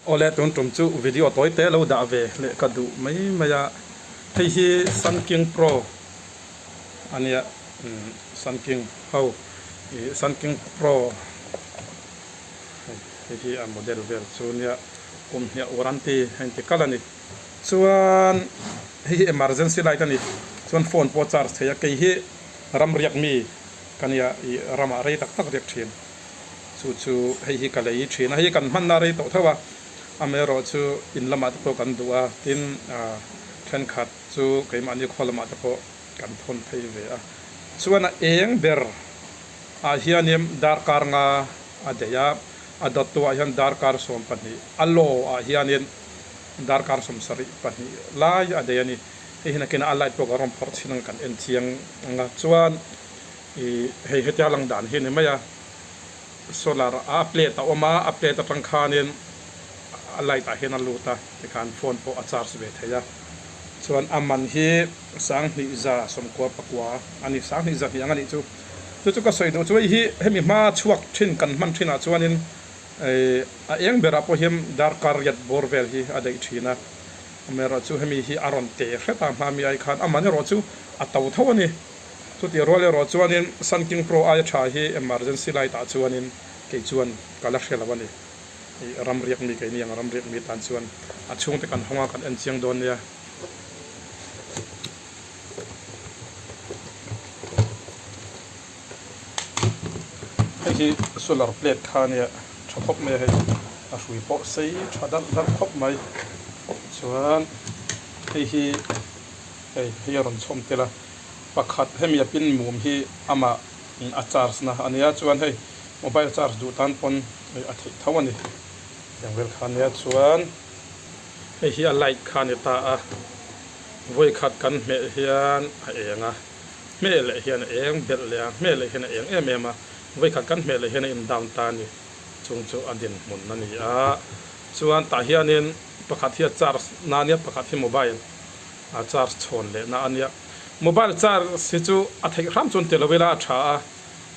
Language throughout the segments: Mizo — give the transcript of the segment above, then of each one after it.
Awle tun tum chu video tawi te lo dah ve leh ka duh mai mai a, hei hi Sun King Pro a nia Sun King ho ih Sun King Pro hei hi a model vel chu nia kum hniah warranty a inti kal a ni chuan hei hi emergency light a ni chuan phone pawh a charge thei a kei hi ram riak mi ka nia ih ramah rei tak tak riak thin. Chu chu hei hi ka lei thin a, hei kan hmanna rei tawh tho a, amaherawh chu in lamah te pawh kan duh a, tin thenkhat chu keimahni khaw lamah te pawh kan thawn phei ve a. Chuan a eng ber ah hianin darkar nga a daih a, a dawttu ah hian darkar 12, a law ah hianin darkar 72 lai a daih a ni. Hei hi nakinah a light pawh kan rawn phawrh chhin ang kan en chiang ang a, chuan Ih hei hetia lang dan hi a ni mai a, solar a plate a awm a, a plate atang khanin a light ah hian a lut a tikhan phone pawh a charge ve thei a, chuan a man hi 2994 a ni, 32 ang a nih chu, chu chu ka sawi duh chu hei hi hemi hma chhuak thin kan hman thinah chuanin ih a eng berah pawh hian darkar riat bawr vel hi a daih thin a, amaherawhchu hemi hi a rawn te hret a hma mi ai khan a man erawh chu a to tho a ni. Chutih rual erawh chuanin Sun King Pro aia tha hi emergency light ah chuanin kei chuan ka la hre lo a ni. Ih ram riak mi keini ang ram riak mi tan chuan a chhungte kan hawng a kan en chiang dawn nia. Hei hi solar plate kha ania tha khawp mai a hei a hrui pawh sei tha dalh dalh khawp mai chuan hei hi Hei hei a rawn chhawm tel a, pakhat hemi a pin mum hi amah a charge na a nia chuan hei mobile charge duh tan pawn hei a theih tho a ni. Tiang vel kha a nia chuan hei hi a light kha a ni ta a, vawi khat kan hmeh hian a eng a, hmeh leh hian a eng belh leh a, hmeh leh hian a eng em em a, vawi khat kan hmeh leh hian a in down ta a ni. Chung chu a dinhmun a ni a, chuan tah hianin pakhat hi a charge na a nia pakhat hi mobile. a charge chhawn leh na a nia. Mobile charge hi chu a theih hram chuan ti lo ila a tha a,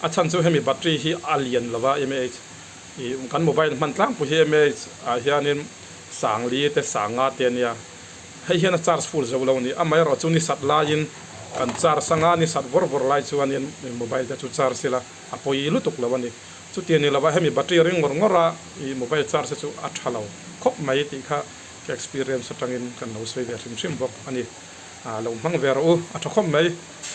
a chhan chu hemi battery hi a lian lo va mAh ih kan mobile hman tlangpui hi mAh ah hianin sangli te sanga te a nia, hei hian a charge full zo lo a ni. Amaherawh chu ni sat laiin kan charge anga ni sat vawr vawr lai chuanin mobile te chu charge ila a pawi lutuk lo a ni. Chuti a ni lo va hemi battery ring ngawr ngawr a ih mobile charge hi chu a tha lo khawp mai tih kha Ka experience atangin kan lo sawi ve hrim hrim bawk a ni. Lo hmang ve rawh u, a tha khawp mai.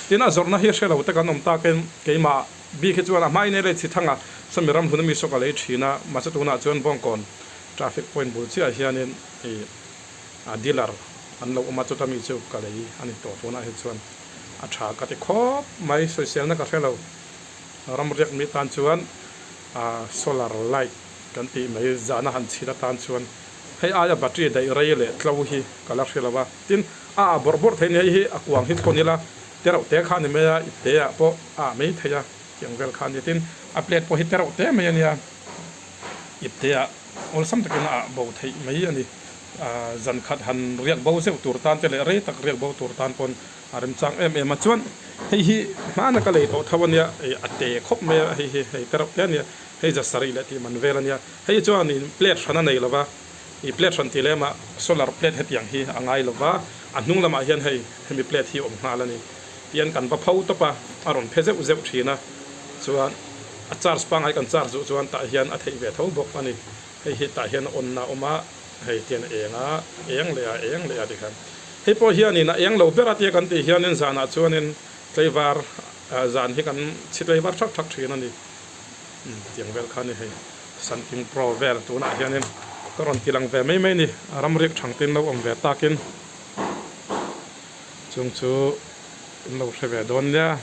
Tin, a zawrhna hi hre lo te kan awm takin keimah bik hi chuan a hmain ei leh chhi thanga sawmi ram hlun ami saw ka lei thin a, mahse tunah chuan Bawngkawn traffic point bul chiah hianin ih a dealer an lo awm a, chuta mi chu ka lei a ni tawh tunah hi chuan a tha ka ti khawp mai, sawiselna ka hre lo. Ram riak mi tan chuan solar light kan tih mai zahna han chhit atan chuan Hei aia battery daih rei leh tlo hi ka la hre lo a, tin a ah bawrh bawrh thei nia hei hi a kuang hi thawn ila tereuh te kha a ni mai a, ipte ah pawh a ah mai thei a tiang vel kha a ni, tin a plate pawh hi tereuh te mai a nia, ipte ah awlsam takin a ah bo theih mai a ni, zan khat han riak bo zeuh tur tan te leh rei tak riak bo tur tan pawn a remchang em em a, chuan hei hi hmana ka lei tawh tho a nia, a te khawp mai a hei hi hei tereuh te a nia, hei za sarih leh tih man vel a nia. Hei chuanin plate hran a nei lo va, ih plate hran tih lemah solar plate hetiang hi a ngai lo va, a hnung lamah hian hei hemi plate hi awm nghal a ni. Tihian kan va pho tawp a, a rawn phe zeuh zeuh thin a, chuan a charge pangngai kan charge duh chuan tah hian a theih ve tho bawk a ni. Hei hi tah hian a on na a awm a, hei tihian a eng a, eng leh a, eng leh a tikhan. Hei pawh hianin a eng lo ber a tia kan tih hianin zanah chuanin tlaivar zan hi kan chhi tlaivar thak thak thin a ni. Tiang vel kha a ni hei Sun King Pro vel tunah hianin ka rawn ti lang ve mai mai a ni a ram riak thang te in lo awm ve takin chung chu in lo hre ve dawn nia.